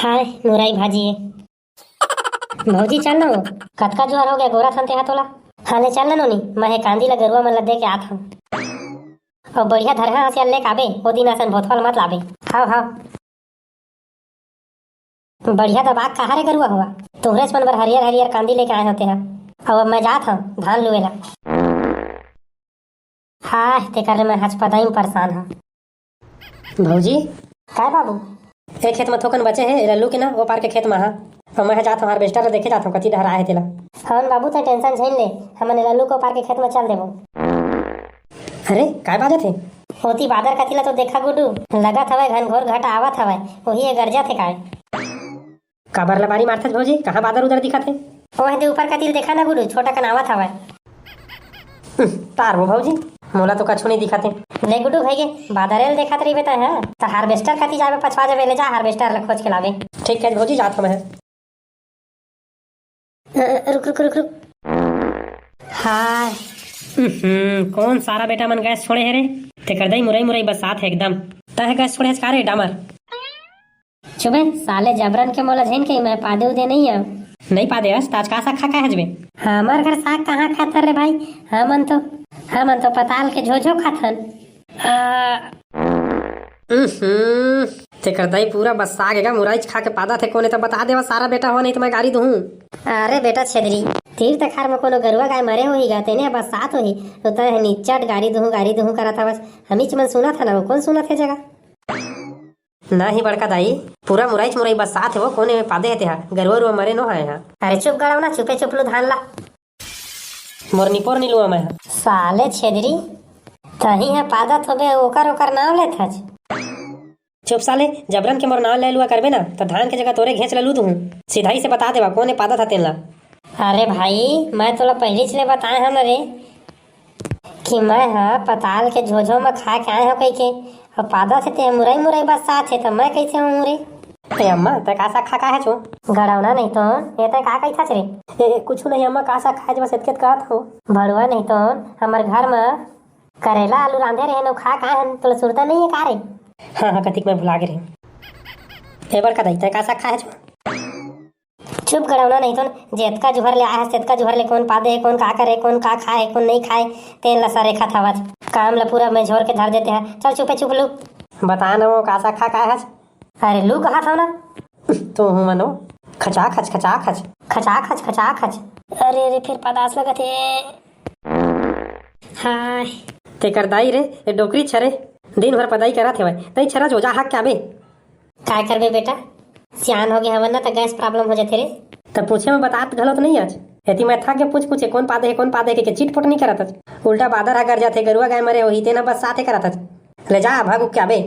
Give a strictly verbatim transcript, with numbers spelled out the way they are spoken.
आय, मुरई भाजी। भौजी, चल न वो। कतका जुआर हो गया, गोरा थन तेहा तोला। हाँ, ले चल न नोनी, मैं हे कांदी ला गरुआ मन ला दे के आत हूँ। अउ बढ़िया धरहा हसिया लेके आबे, ओ दिन असन भोथवा ल मत लाबे। हाव, हाव। बढ़िया दबा के खा रे गरुआ होवा। तोहरेच मन बर हरियर हरियर कांदी लेके आए हों तेहा। अउ अब मैं जात हूँ धान लुए ला। हाय, तेकर ले मैं हचपदाई में परेशान हूँ। भौजी। काय बाबू? ए खेत में थोकन बचे हे, एला लू के ना, ओ पार के खेत में हा। अउ मैं ह जात हूँ, harvester ला देखे जात हूँ, कति डहर आए हे तेला। हवन बाबू, तैं tension झेन ले, हमन एला लू के ओ पार के खेत में चल देबो। अरे, काय बाजत हे? ओती बादर कति ला तो देखा गुड्डू, लगत हवय घनघोर घटा आवत हवय, ओही ए गरजत हे काय। काबर लबारी मारथस भौजी, कहाँ बादर उदर दिखत हे? ओह दे ऊपर कति ल देखा ना गुड्डू, छोटा कन आवत हवय। हम्म, तार वो भौजी, मोला तो कछु नहीं दिखत हे। ले गुड्डू भाई के, बादरे ल देखत रहिबे तैं, हाँ? त harvester कति जाबे, पछवा जाबे, ले जा harvester ल खोज के लाबे। ठीक है भौजी, जात हूँ मैं। अ, रुक, रुक, रुक, रुक। हाय। हम्म, कौन सारा बेटा मन गैस छोड़े हे रे? तेकर दई मुरई मुरई बसात हे एकदम। तैं गैस छोड़े हस का रे डामर? चुप बे, साले जबरन के मोला झेन के मैं पादे उदे नहीं आव। नहीं पादे हस, त आज का साग खा के आए हस बे? हमर घर साग कहाँ खाथन रे भाई? हमन तो, हमन तो पताल के झोझो खाथन। आ, उहुं, तेकर दई पूरा बस्सा गे गा, मुरईच खा के पादत हे। कोने त बता देवा सारा बेटा हो, नहीं त मैं गारी दुहूं। अरे बेटा छेदरी, तीर तखार में कोनो गरुआ गाय मरे होही गा, तेने बस्सात होही, तो तैं निच्चट गारी दुहूं, गारी दुहूं करत हवस। हमीच मन सुनत हन, वो कोन सुनत हे जगा? नहीं बड़का दाई, पूरा मुरईच मुरई बस्सात हे वो, कोने में पादे हे तेहा, गरुआ रुआ मरे नो हय हा। अरे चुप गड़ाव ना, चुपे चुप लू धान ला। मोर निपोर नी लुआ मैं हा। साले छेदरी, तहीं ह पादत होबे, ओकर ओकर नाव लेत हच। चुप साले, जबरन के मोर नाव ले लुआ करबे ना, त धान के जगह तोरे घेंच ल लू दुहूं। सीधाई से बता देवा, कोने पादत ह तेन ला। अरे भाई, मैं तोला पहिलीच ले बताए हंव न रे, कि मैं ह पताल के झोझो म खा के आए हंव कहिके, अउ पादत हे ते मुरई मुरई बस्सात हे, त मैं कइसे हूं रे? ए अम्मा, तैं का साग खा के आए हच? गड़ौना नहीं तो, ए तैं का कहिथच रे? ए, ए, कुछु नहीं अम्मा, का साग खाए हच, बस एतके कहत हंव। भड़ुआ नहीं तो, हमर घर म करेला आलू रांधे रहे, नौ खा के आए हन, तोला सुरता नहीं हे का रे? हाँ, हाँ, कतिक मैं भुला गे रहेंव। ए बड़का दाई, तैं का साग खाए हच? चुप गड़ौना नहीं तो, जेतका जुहर ले आए हस, तेतका जुहर ले कोन पादे हे, कोन का करे, कोन का खाए, कोन नहीं खाए, तेन ला सरेखत हवच। काम ला पूरा मैं झोर के धर देते ह। चल चुपे चुप लू। बता न वो का साग खा के आए हच? अरे लू कहत हंव ना। तो हूँ मनो। खचा खच, खचा खच। खचा खच, खचा खच। अरे, अरे, फिर पदास लगत हे। हाय। तेकर दाई रे, ए डोकरी छरे, दिन भर पदाई करत हेवय। तई छरा जोजा हाक के आबे। काय करबे बेटा, सियान हो गे हवन ना, त गैस problem हो जाथे रे। त पूछे में बतात घलो त नहीं आज। एती मैं थक के पूछ पूछे, कोन पादे हे, कोन पादे हे, के चिटपुट नहीं करत हच। उल्टा बादर हा गरजत हे, गरुआ गाय मरे होही, तेन बस्सात हे करत हच। ले जा, भाग उग के आबे।